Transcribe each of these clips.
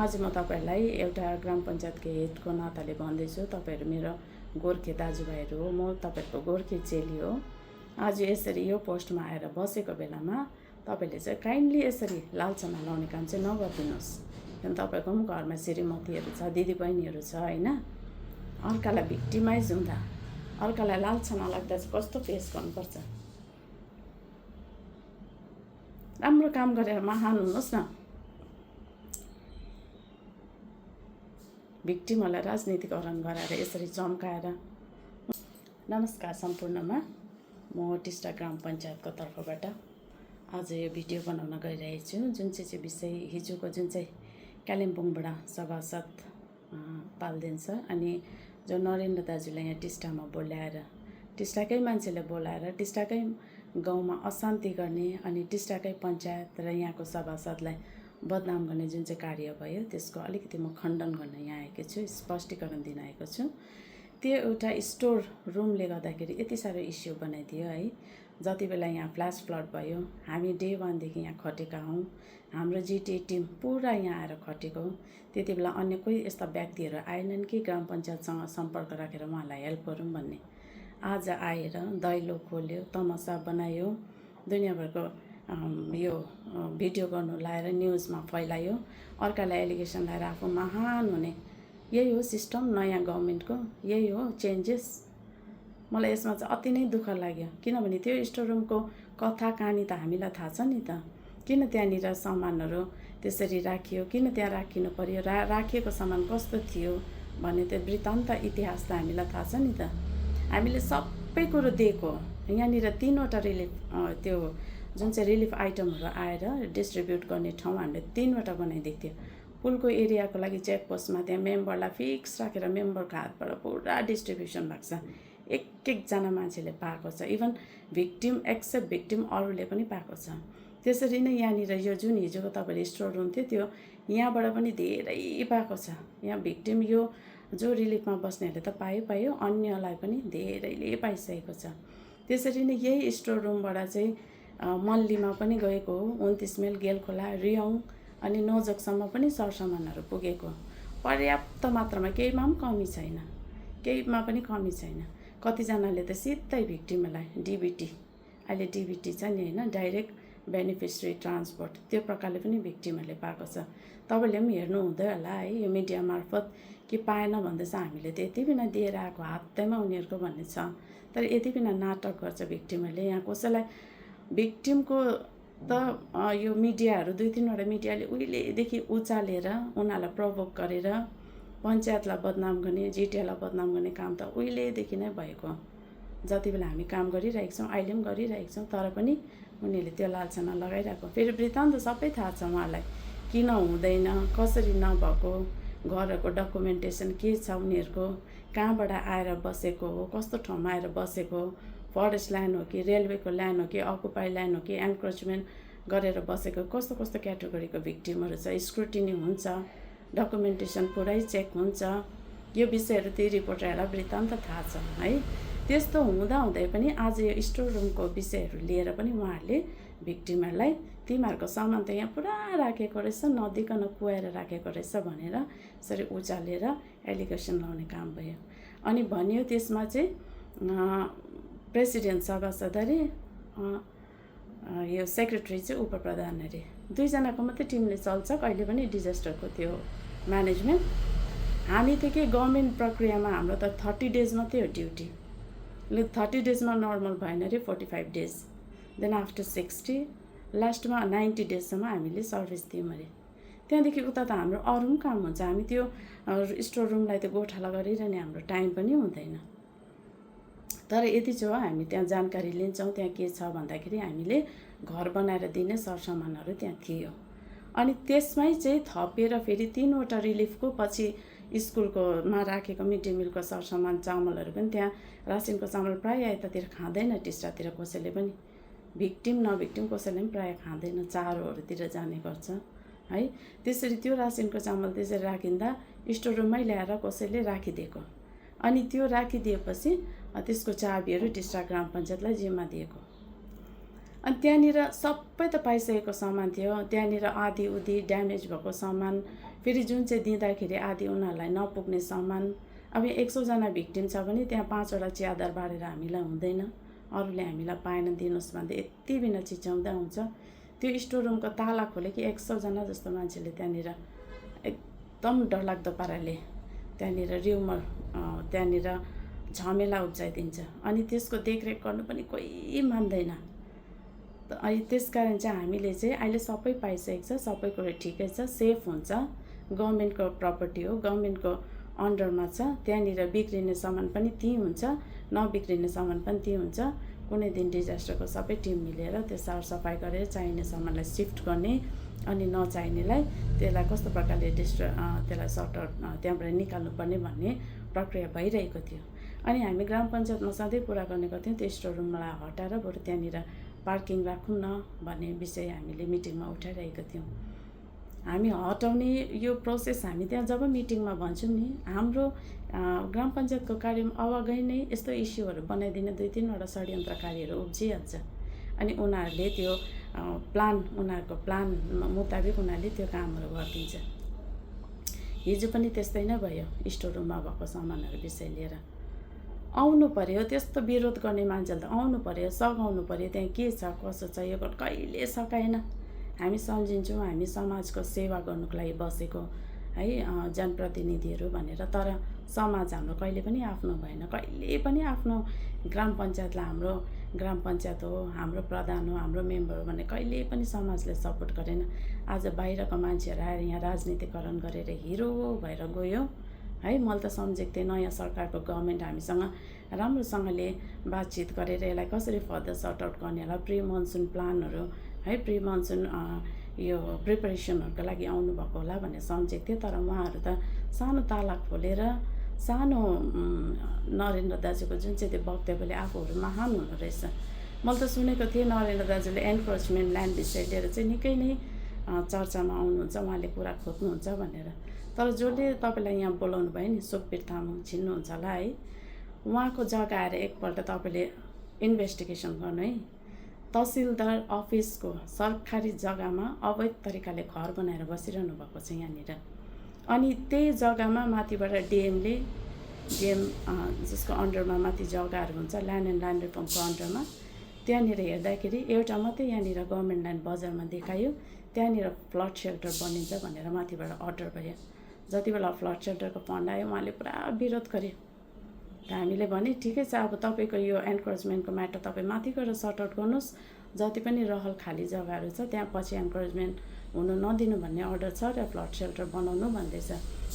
आज म तपाईहरुलाई एउटा ग्राम पञ्चायतको हेडको नाताले भन्दैछु। तपाईहरु मेरो गोर्खे दाजुभाइहरु हो, म तपाईहरुको गोर्खे चेली हो। आज यसरी यो पोस्टमा आएर बसेको बेलामा तपाईले चाहिँ काइन्डली यसरी लालचना लाउने काम चाहिँ नगर्दिनुस्। किन तपाईको पनि घरमा श्रीमतीहरु छ, दिदीबहिनीहरु छ हैन। अर्कालाई भिक्टिमाइज हुँदा, अर्कालाई लालचना लाग्दा चाहिँ कस्तो फेस गर्नुपर्छ। राम्रो काम गरेर महान हुनुहोस् न। भिक्टिमहरूलाई राजनीतिकरण गराएर यसरी चम्काएर। नमस्कार सम्पूर्णमा, म टिस्टा ग्राम पञ्चायतको तर्फबाट आज यो भिडियो बनाउन गइरहेको छु। जुन चाहिँ विषय हिजोको जुन चाहिँ कालिम्पोङबाट सभासद पाल्देन छ अनि जो नरेन्द्र दाजुले यहाँ टिस्टामा बोलाएर, टिस्टाकै मान्छेले बोलाएर टिस्टाकै गाउँमा अशान्ति गर्ने अनि टिस्टाकै पञ्चायत र यहाँको सभासदलाई बदनाम गर्ने जुन चाहिँ कार्य भयो त्यसको अलिकति म खण्डन गर्न यहाँ आएको छु, स्पष्टीकरण दिन आएको छु। त्यो एउटा स्टोर रुमले गर्दाखेरि यति साह्रो इस्यु बनाइदियो है। जति बेला यहाँ फ्ल्यास फ्लड भयो, हामी डे 1 देखि यहाँ खटेका हौँ, हाम्रो जिटिए टिम पुरा यहाँ आएर खटेको। त्यति बेला अन्य कोही यस्ता व्यक्तिहरू आएनन् कि ग्राम पञ्चायतसँग सम्पर्क राखेर उहाँलाई हेल्प गरौँ भन्ने। आज आएर दैलो खोल्यो, तमासा बनायो, दुनियाँभरको यो भिडियो गर्नु लाएर न्युजमा फैलायो, अर्कालाई एलिगेसन लाएर आफू महान हुने। यही हो सिस्टम नयाँ गभर्मेन्टको, यही हो चेन्जेस। मलाई यसमा चाहिँ अति नै दुःख लाग्यो, किनभने त्यो स्टोर रुमको कथा कहानी त हामीलाई थाहा छ नि त। किन त्यहाँनिर सामानहरू त्यसरी राखियो, किन त्यहाँ राखिनु पर्यो, राखिएको सामान कस्तो थियो भन्ने त्यो वृत्तान्त इतिहास त हामीलाई थाहा छ नि त। हामीले सबै कुरो दिएको। यहाँनिर 3वटा रिलिफ त्यो जुन चाहिँ रिलिफ आइटमहरू आएर डिस्ट्रिब्युट गर्ने ठाउँ हामीले 3वटा बनाइदिएको थियो। पुलको एरियाको लागि चेकपोस्टमा त्यहाँ मेम्बरलाई फिक्स राखेर मेम्बरको हातबाट पुरा डिस्ट्रिब्युसन भएको छ। एक-एकजना मान्छेले पाएको छ, इभन भिक्टिम एक्सेप्ट भिक्टिम अरूले पनि पाएको छ। त्यसरी नै यहाँनिर यो जुन हिजोको तपाईँले स्टोर रुम थियो त्यो यहाँबाट पनि धेरै पाएको छ। यहाँ भिक्टिम यो जो रिलिफमा बस्नेहरूले त पायो, अन्यलाई पनि धेरैले पाइसकेको छ। त्यसरी नै यही स्टोर रुमबाट चाहिँ मल्लीमा पनि गएको हो, 29 माइल गेलखोला रियौँ अनि नोजकसम्म पनि सरसामानहरू पुगेको। पर्याप्त मात्रामा, केहीमा पनि कमी छैन, केहीमा पनि कमी छैन। कतिजनाले त सिधै भिक्टिमलाई डिबिटी, अहिले डिबिटी छ नि होइन, डाइरेक्ट बेनिफिसियरी ट्रान्सपोर्ट, त्यो प्रकारले पनि भिक्टिमहरूले पाएको छ। तपाईँले पनि हेर्नु हुँदै होला है, यो मिडिया मार्फत कि पाएन भन्दैछ। हामीले त यति बिना दिएर आएको, हातैमा उनीहरूको भन्ने छ। तर यति बिना नाटक गर्छ भिक्टिमहरूले। यहाँ कसैलाई भिक्टिमको त यो मिडियाहरू 2-3वटा मिडियाले उहिलेदेखि उचालेर उनीहरूलाई प्रोभोक गरेर पञ्चायतलाई बदनाम गर्ने, जिटिएलाई बदनाम गर्ने काम त उहिलेदेखि नै भएको। जति बेला हामी काम गरिरहेको छौँ, अहिले पनि गरिरहेको छौँ, तर पनि उनीहरूले त्यो लालचना लगाइरहेको। फेरि वृत्तान्त सबै थाहा छ उहाँलाई, किन हुँदैन, कसरी नभएको, घरहरूको डकुमेन्टेसन के छ उनीहरूको, कहाँबाट आएर बसेको हो, कस्तो ठाउँमा आएर बसेको, फरेस्ट ल्यान्ड हो कि रेलवेको ल्यान्ड हो कि अकुपाई ल्यान्ड हो कि एन्क्रोचमेन्ट गरेर बसेको, कस्तो कस्तो क्याटेगोरीको भिक्टिमहरू छ, स्क्रुटिनी हुन्छ, डकुमेन्टेसन पुरै चेक हुन्छ। यो विषयहरू त्यही रिपोर्टरहरूलाई वृत्तान्त थाहा छ है। त्यस्तो हुँदाहुँदै पनि आज यो स्टोर रुमको विषयहरू लिएर पनि उहाँहरूले भिक्टिमहरूलाई तिमीहरूको सामान त यहाँ पुरा राखेको रहेछ, नदिकन कुहाएर राखेको रहेछ भनेर यसरी उचालेर एलिगेसन लाउने काम भयो। अनि भन्यो त्यसमा चाहिँ प्रेसिडेन्ट सभासद अरे यो सेक्रेटरी चाहिँ उपप्रधान अरे, 2जनाको मात्रै टिमले चल्छ कहिले पनि डिजास्टरको त्यो म्यानेजमेन्ट। हामी त के गभर्मेन्ट प्रक्रियामा हाम्रो त 30 डेज मात्रै हो ड्युटी। 30 डेजमा नर्मल भएन अरे 45 डेज, देन आफ्टर 60, लास्टमा 90 डेजसम्म हामीले सर्भिस दियौँ अरे। त्यहाँदेखि उता त हाम्रो अरू पनि काम हुन्छ। हामी त्यो स्टोर रुमलाई त गोठाला गरिरहने हाम्रो टाइम पनि हुँदैन। तर यति चाहिँ हो, हामी त्यहाँ जानकारी लिन्छौँ त्यहाँ के छ भन्दाखेरि हामीले घर बनाएर दिने सरसामानहरू त्यहाँ थियो। अनि त्यसमै चाहिँ थपेर फेरि 3वटा रिलिफको पछि स्कुलकोमा राखेको मिड डे मिलको सरसामान चामलहरू पनि त्यहाँ, रासिनको चामल प्रायः यतातिर खाँदैन टिस्टातिर कसैले पनि, भिक्टिम नभिक्टिम कसैले पनि प्रायः खाँदैन, चारोहरूतिर जाने गर्छ है। त्यसरी त्यो रासिनको चामल त्यसरी राखिँदा स्टोर रुममै ल्याएर कसैले राखिदिएको। अनि त्यो राखिदिएपछि त्यसको चाबीहरू टिस्टा ग्राम पञ्चायतलाई जिम्मा दिएको। अनि त्यहाँनिर सबै त पाइसकेको सामान थियो, त्यहाँनिर आधी उधी ड्यामेज भएको सामान, फेरि जुन चाहिँ दिँदाखेरि आधी उनीहरूलाई नपुग्ने सामान। अब 100जना भिक्टिम छ भने त्यहाँ 5वटा च्यादर बाँडेर हामीलाई हुँदैन, अरूले हामीलाई पाएन दिनुहोस् भन्दा यति बिना चिच्याउँदा हुन्छ। त्यो स्टोर रुमको ताला खोले कि 100जना जस्तो मान्छेले त्यहाँनिर एकदम डरलाग्दो पाराले त्यहाँनिर र्युमर त्यहाँनिर झमेला उब्जाइदिन्छ। अनि त्यसको देखरेख गर्नु पनि कोही मान्दैन। अनि त्यसकारण चाहिँ हामीले चाहिँ अहिले सबै पाइसकेको छ, सबै कुरो ठिकै छ, सेफ हुन्छ, गभर्मेन्टको प्रपर्टी हो, गभर्मेन्टको अन्डरमा छ। त्यहाँनिर बिग्रिने सामान पनि त्यहीँ हुन्छ, नबिग्रिने सामान पनि त्यहीँ हुन्छ। कुनै दिन डिजास्टरको सबै टिम मिलेर त्यो सरसफाइ गरेर चाहिने सामानलाई सिफ्ट गर्ने, अनि नचाहिनेलाई त्यसलाई कस्तो प्रकारले त्यसलाई सर्ट आउट त्यहाँबाट निकाल्नुपर्ने भन्ने प्रक्रिया भइरहेको थियो। अनि हामी ग्राम पञ्चायतमा सधैँ कुरा गर्ने गर्थ्यौँ त्यो स्टोर रुमलाई हटाएर बरु त्यहाँनिर पार्किङ राखौँ न भन्ने विषय हामीले मिटिङमा उठाइरहेको थियौँ। हामी हटाउने यो प्रोसेस हामी त्यहाँ जब मिटिङमा भन्छौँ नि, हाम्रो ग्राम पञ्चायतको कार्यमा अगाडि नै यस्तो इस्युहरू बनाइदिने 2-3वटा षड्यन्त्रकारीहरू उब्जिहाल्छ। अनि उनीहरूले त्यो उनीहरूको प्लान मुताबिक उनीहरूले त्यो कामहरू गरिदिन्छ। हिजो पनि त्यस्तै नै भयो, स्टोर रुममा भएको सामानहरू विषय लिएर आउनु पर्यो। त्यस्तो विरोध गर्ने मान्छेले त आउनु पर्यो, सघाउनु पर्यो, त्यहाँ के छ कसो छ यो कहिले सकाएन। हामी सम्झिन्छौँ हामी समाजको सेवा गर्नुको लागि बसेको है जनप्रतिनिधिहरू भनेर, तर समाज हाम्रो कहिले पनि आफ्नो भएन। कहिले पनि आफ्नो ग्राम पञ्चायतलाई हाम्रो ग्राम पञ्चायत हो, हाम्रो प्रधान हो, हाम्रो मेम्बर हो भने कहिले पनि समाजले सपोर्ट गरेन। आज बाहिरको मान्छेहरू आएर यहाँ राजनीतिकरण गरेर हिरो भएर गयो है। मैले त सम्झेको थिएँ नयाँ सरकारको गभर्मेन्ट हामीसँग राम्रोसँगले बातचित गरेर यसलाई कसरी फर्दर सर्ट आउट गर्ने होला, प्री मनसुन प्लानहरू है, प्री मनसुन यो प्रिपरेसनहरूको लागि आउनुभएको होला भन्ने सम्झेको थिएँ। तर उहाँहरू त सानो ताला खोलेर सानो नरेन्द्र दाजुको जुन चाहिँ त्यो वक्तव्यले आफूहरू महान हुनु रहेछ। मैले त सुनेको थिएँ नरेन्द्र दाजुले एन्क्रोचमेन्ट ल्यान्ड विषय लिएर चाहिँ निकै नै चर्चामा आउनुहुन्छ, उहाँले कुरा खोज्नुहुन्छ भनेर। तर जसले तपाईँलाई यहाँ बोलाउनु भयो नि, सुखबीर तामाङ चिन्नुहुन्छ होला है, उहाँको जग्गा आएर एकपल्ट तपाईँले इन्भेस्टिगेसन गर्नु है। तहसिलदार अफिसको सरकारी जग्गामा अवैध तरिकाले घर बनाएर बसिरहनु भएको छ यहाँनिर। अनि त्यही जग्गामा माथिबाट डिएम जसको अन्डरमा माथि जग्गाहरू हुन्छ, ल्यान्ड एन्ड ल्यान्ड रिफर्मको अन्डरमा, त्यहाँनिर हेर्दाखेरि एउटा मात्रै यहाँनिर गभर्मेन्ट ल्यान्ड बजारमा देखायो, त्यहाँनिर फ्लड सेल्टर बनिन्छ भनेर माथिबाट अर्डर भयो। जति बेला फ्लड सेल्टरको फन्ड आयो उहाँले पुरा विरोध गर्यो। हामीले भने ठिकै छ, अब तपाईँको यो एन्करेजमेन्टको म्याटर तपाईँ माथि गएर सर्ट आउट गर्नुहोस्, जति पनि रहल खाली जग्गाहरू छ त्यहाँ पछि एन्करेजमेन्ट हुनु नदिनु भन्ने अर्डर छ र फ्लड सेल्टर बनाउनु भन्दैछ।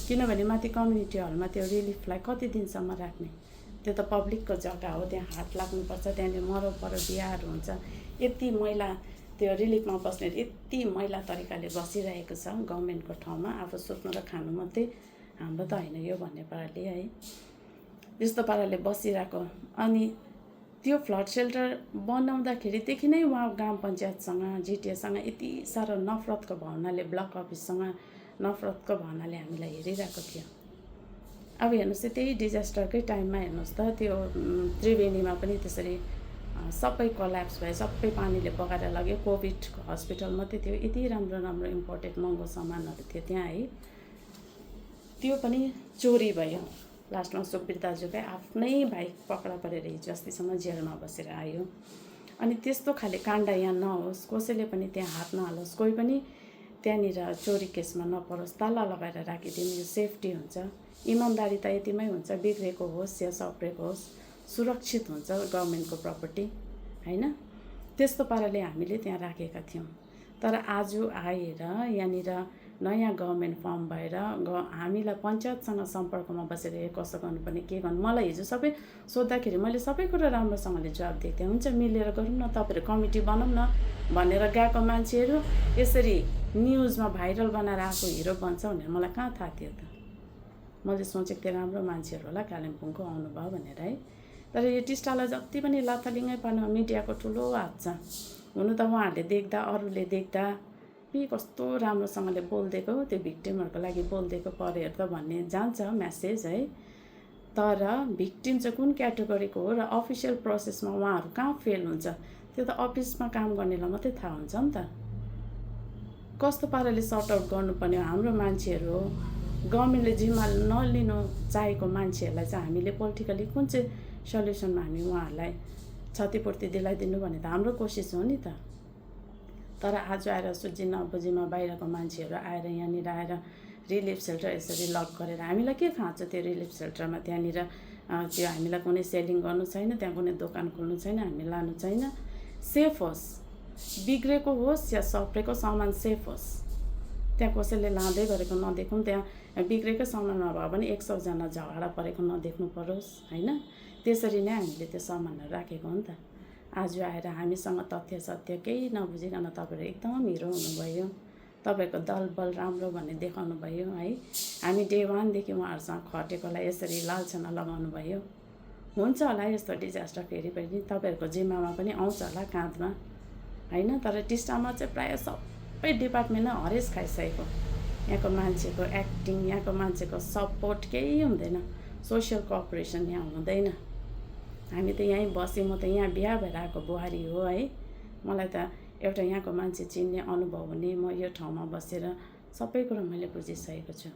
किनभने माथि कम्युनिटी हलमा त्यो रिलिफलाई कति दिनसम्म राख्ने, त्यो त पब्लिकको जग्गा हो, त्यहाँ हात लाग्नुपर्छ, त्यहाँनिर मरौ परो बिहाहरू हुन्छ। यति मैला त्यो रिलिफमा बस्ने यति मैला तरिकाले बसिरहेको छ गभर्मेन्टको ठाउँमा, आफू सुत्नु र खानु मात्रै हाम्रो त होइन यो भन्ने पाराले है, यस्तो पाराले बसिरहेको। अनि त्यो फ्लड सेल्टर बनाउँदाखेरिदेखि नै उहाँ ग्राम पञ्चायतसँग जिटिएसँग यति साह्रो नफरतको भावनाले, ब्लक अफिससँग नफरतको भावनाले हामीलाई हेरिरहेको थियो। अब हेर्नुहोस् त्यही डिजास्टरकै टाइममा हेर्नुहोस् त त्यो त्रिवेणीमा पनि त्यसरी सबै कोल्याप्स भयो, सबै पानीले बगाएर लग्यो। कोभिड हस्पिटल मात्रै थियो, यति राम्रो राम्रो इम्पोर्टेड महँगो सामानहरू थियो त्यहाँ है, त्यो पनि चोरी भयो। लास्टमा सुखबीर दाजुकै आफ्नै भाइ पक्रा परेर हिजो अस्तिसम्म जेलमा बसेर आयो। अनि त्यस्तो खाले काण्ड यहाँ नहोस्, कसैले पनि त्यहाँ हात नहालोस्, कोही पनि त्यहाँनिर चोरी केसमा नपरोस्, ताला लगाएर राखिदिनु, यो सेफ्टी हुन्छ। इमान्दारी त यतिमै हुन्छ, बिग्रेको होस् या सप्रेको होस् सुरक्षित हुन्छ गभर्मेन्टको प्रपर्टी हैन। त्यस्तो पाराले हामीले त्यहाँ राखेका थियौँ। तर आज आएर यहाँनिर नयाँ गभर्मेन्ट फर्म भएर हामीलाई पञ्चायतसँग सम्पर्कमा बसेर कसो गर्नुपर्ने के गर्नु, मलाई हिजो सबै सोद्धाखेरि मैले सबै कुरा राम्रोसँगले जवाब दिएको थिएँ। हुन्छ मिलेर गरौँ न, तपाईँहरू कमिटी बनाऊँ न भनेर गएको मान्छेहरू यसरी न्युजमा भाइरल बनाएर आएको हिरो बन्छ भनेर मलाई कहाँ थाहा थियो त। मैले सोचेको थिएँ राम्रो मान्छेहरू होला कालिम्पोङको आउनुभयो भनेर है। तर यो टिस्टालाई जति पनि लाथालिङ्गै पार्नु मिडियाको ठुलो हात छ। हुनु त उहाँहरूले देख्दा, अरूले देख्दा कस्तो राम्रोसँगले बोलिदिएको, त्यो भिक्टिमहरूको लागि बोलिदिएको परेहरू त भन्ने जान्छ म्यासेज है। तर भिक्टिम चाहिँ कुन क्याटेगोरीको हो र अफिसियल प्रोसेसमा उहाँहरू कहाँ फेल हुन्छ, त्यो त अफिसमा काम गर्नेलाई मात्रै थाहा हुन्छ नि त। कस्तो पाराले सर्ट आउट गर्नुपर्ने हो हाम्रो मान्छेहरू हो। गभर्मेन्टले जिम्मा नलिनु चाहेको मान्छेहरूलाई चाहिँ हामीले पोलिटिकली कुन चाहिँ सल्युसनमा हामी उहाँहरूलाई क्षतिपूर्ति दिलाइदिनु भन्ने त हाम्रो कोसिस हो नि त। तर आज आएर सुझी नबुझीमा बाहिरको मान्छेहरू आएर यहाँनिर आएर रिलिफ सेल्टर यसरी लक गरेर हामीलाई के खाँचो त्यो रिलिफ सेल्टरमा? त्यहाँनिर त्यो हामीलाई कुनै सेलिङ गर्नु छैन, त्यहाँ कुनै दोकान खोल्नु छैन, हामी लानु छैन। सेफ होस्, बिग्रेको होस् या सप्रेको सामान सेफ होस्। त्यहाँ कसैले लाँदै गरेको नदेखौँ, त्यहाँ बिग्रेकै सामान नभए पनि 100जना झगडा परेको नदेख्नु परोस् होइन। त्यसरी नै हामीले त्यो सामानहरू राखेको हो नि त। आज आएर हामीसँग तथ्य सत्य केही नबुझिकन तपाईँहरू एकदम हिरो हुनुभयो, तपाईँहरूको दलबल राम्रो भन्ने देखाउनु भयो है। हामी डे 1देखि उहाँहरूसँग खटेकोलाई यसरी लालछना लगाउनु भयो। हुन्छ होला यस्तो डिजास्टर फेरि पनि तपाईँहरूको जिम्मामा पनि आउँछ होला काँधमा होइन। तर टिस्टामा चाहिँ प्रायः सबै डिपार्टमेन्ट नै हरेस खाइसकेको। यहाँको मान्छेको एक्टिङ, यहाँको मान्छेको सपोर्ट केही हुँदैन, सोसियल कोअपरेसन यहाँ हुँदैन। हामी त यहीँ बसेँ, म त यहाँ बिहा भएर आएको बुहारी हो है। मलाई त एउटा यहाँको मान्छे चिन्ने अनुभव हुने, म यो ठाउँमा बसेर सबै कुरो मैले बुझिसकेको छु।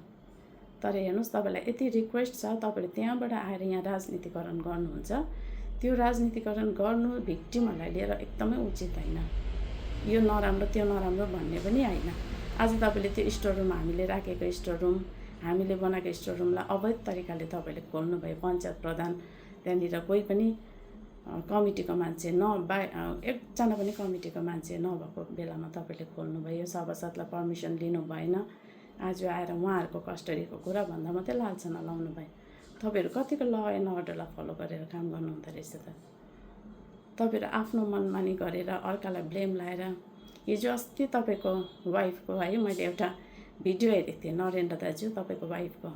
तर हेर्नुहोस्, तपाईँलाई यति रिक्वेस्ट छ, तपाईँले त्यहाँबाट आएर यहाँ राजनीतिकरण गर्नुहुन्छ। त्यो राजनीतिकरण गर्नु भिक्टिमहरूलाई लिएर एकदमै उचित होइन। यो नराम्रो त्यो नराम्रो भन्ने पनि होइन। आज तपाईँले त्यो स्टोर रुम, हामीले राखेको स्टोर रुम, हामीले बनाएको स्टोर रुमलाई अवैध तरिकाले तपाईँले खोल्नुभयो। पञ्चायत प्रधान, त्यहाँनिर कोही पनि कमिटीको मान्छे एकजना पनि कमिटीको मान्छे नभएको बेलामा तपाईँले खोल्नुभयो। सभासदलाई पर्मिसन लिनु भएन। आज आएर उहाँहरूको कस्टडीको कुरा भन्दा मात्रै लालछना लाउनु भयो। तपाईँहरू कतिको ल एन्ड अर्डरलाई फलो गरेर काम गर्नुहुँदो रहेछ त। तपाईँहरू आफ्नो मनमानी गरेर अर्कालाई ब्लेम लाएर, हिजो अस्ति तपाईँको वाइफको है मैले एउटा भिडियो हेरेको थिएँ, नरेन्द्र दाजु तपाईँको वाइफको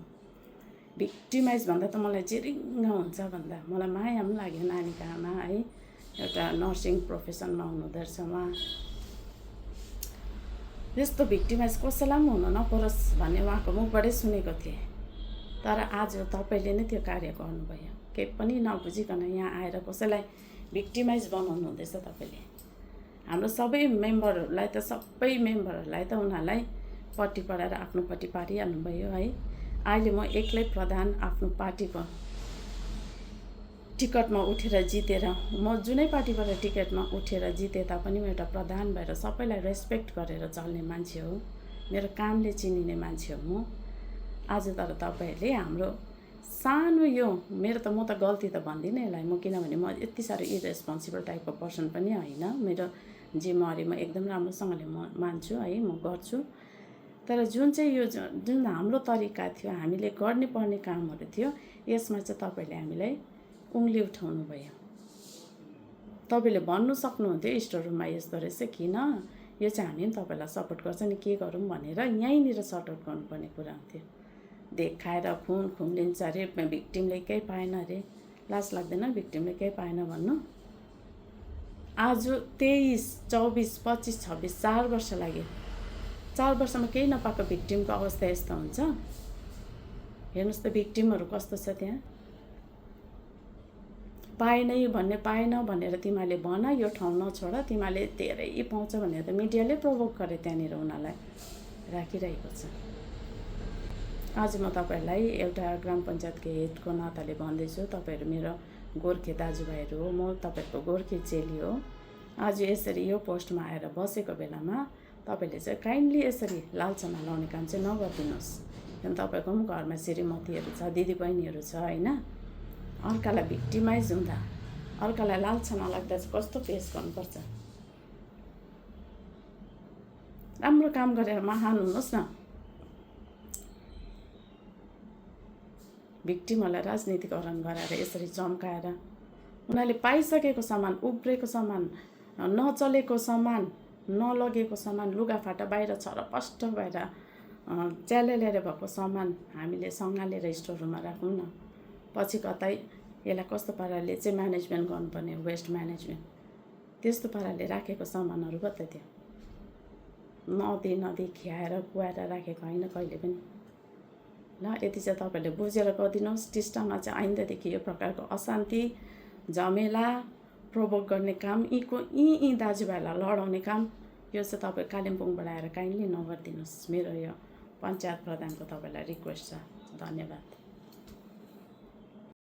भिक्टिमाइज भन्दा त मलाई जिरिङ्ग हुन्छ भन्दा मलाई माया पनि लाग्यो। नानीको आमा है, एउटा नर्सिङ प्रोफेसनमा हुनुहुँदो रहेछ उहाँ। यस्तो भिक्टिमाइज कसैलाई पनि हुन नपरोस् भन्ने उहाँको मुखबाटै सुनेको थिएँ। तर आज तपाईँले नै त्यो कार्य गर्नुभयो। केही पनि नबुझिकन यहाँ आएर कसैलाई भिक्टिमाइज बनाउनु हुँदैछ तपाईँले। हाम्रो सबै मेम्बरहरूलाई त उनीहरूलाई पट्टि पढाएर आफ्नोपट्टि पारिहाल्नुभयो है। अहिले म एक्लै प्रधान आफ्नो पार्टीको टिकटमा उठेर जितेर, म जुनै पार्टीबाट टिकटमा उठेर जिते तापनि म एउटा प्रधान भएर सबैलाई रेस्पेक्ट गरेर चल्ने मान्छे हो। मेरो कामले चिनिने मान्छे हो म। आज तर तपाईँहरूले हाम्रो सानो यो मेरो त, म त गल्ती त भन्दिनँ यसलाई म, किनभने म यति साह्रो इरेस्पोन्सिबल टाइपको पर्सन पनि होइन। मेरो जिम्मेवारी म एकदम राम्रोसँगले म मान्छु है, म गर्छु। तर जुन चाहिँ यो जुन हाम्रो तरिका थियो, हामीले गर्ने पर्ने कामहरू थियो, यसमा चाहिँ तपाईँले हामीलाई उङ्ली उठाउनु भयो। तपाईँले भन्नु सक्नुहुन्थ्यो स्टोर रुममा यस्तो रहेछ, किन यो चाहिँ हामी पनि तपाईँलाई सपोर्ट गर्छ नि, के गरौँ भनेर यहीँनिर सर्ट आउट गर्नुपर्ने कुरा हुन्थ्यो। देखाएर खुन लिन्छ अरे, भिक्टिमले केही पाएन अरे, लाज लाग्दैन भिक्टिमले केही पाएन भन्नु? आज 23, 24, 25, 26 4 वर्ष लाग्यो। 4 वर्षमा केही नपाएको भिक्टिमको अवस्था यस्तो हुन्छ। हेर्नुहोस् त भिक्टिमहरू कस्तो छ त्यहाँ। पाएनै भन्ने, पाएन भनेर तिमीहरूले भन, यो ठाउँ नछोड, तिमीहरूले धेरै पाउँछ भनेर त मिडियाले प्रोभोक गरे, त्यहाँनिर उनीहरूलाई राखिरहेको छ। आज म तपाईँहरूलाई एउटा ग्राम पञ्चायतको हेडको नाताले भन्दैछु, तपाईँहरू मेरो गोर्खे दाजुभाइहरू हो, म तपाईँहरूको गोर्खे चेली हो। आज यसरी यो पोस्टमा आएर बसेको बेलामा तपाईँले चाहिँ काइन्डली यसरी लालछना लाउने काम चाहिँ नगरिदिनुहोस्। किनभने तपाईँको पनि घरमा श्रीमतीहरू छ, दिदीबहिनीहरू छ होइन। अर्कालाई भिक्टिमाइज हुँदा, अर्कालाई लालछना लाग्दा चाहिँ कस्तो फेस गर्नुपर्छ। राम्रो काम गरेर महान हुनुहोस् न। भिक्टिमहरूलाई राजनीतिकरण गराएर यसरी चम्काएर उनीहरूले पाइसकेको सामान, उब्रेको सामान, नचलेको सामान, नलगेको सामान, लुगाफाटा बाहिर छरपष्ट भएर च्यालेर भएको सामान हामीले सँगालेर स्टोर रुममा राखौँ न। पछि कतै यसलाई कस्तो पाराले चाहिँ म्यानेजमेन्ट गर्नुपर्ने, वेस्ट म्यानेजमेन्ट, त्यस्तो पाराले राखेको सामानहरू पो त थियो। नदी खियाएर कुहाएर राखेको होइन कहिले पनि। ल यति चाहिँ तपाईँहरूले बुझेर गरिदिनुहोस्। टिस्टामा चाहिँ आइन्दादेखि यो प्रकारको अशान्ति, झमेला, प्रोभोक गर्ने काम यी दाजुभाइलाई लडाउने काम यो चाहिँ तपाईँ कालिम्पोङबाट आएर काइन्डली नगरिदिनुहोस्। मेरो यो पञ्चायत प्रधानको तपाईँलाई रिक्वेस्ट छ। धन्यवाद।